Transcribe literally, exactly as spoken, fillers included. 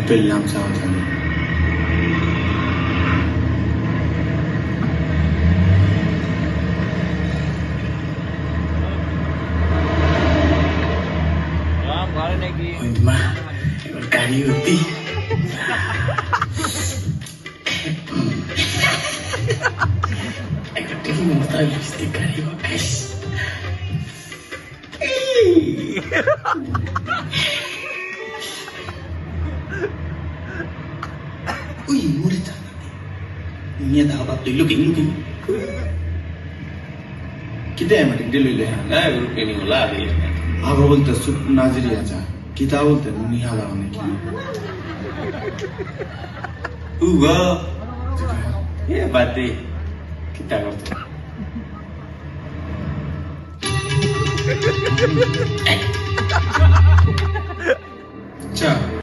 পেলাম সাঁওতালি। ওই মা, এবার গাড়ি উঠি। একটা কি মজা হইছে গাড়ি উঠে। উই, মরে যা। নিয়ে দাও বাপ, তুই looking, looking. কিতা আমার দিল হইলে, হ্যাঁ, না, এগুলো কেন হলা, আরে। আগো বুলতে সুপ নাজিরি আছা। কিতা বুলতে, নুনি হালা অনেক কি। উগো। এ, বাদ দে। কিতা করতে?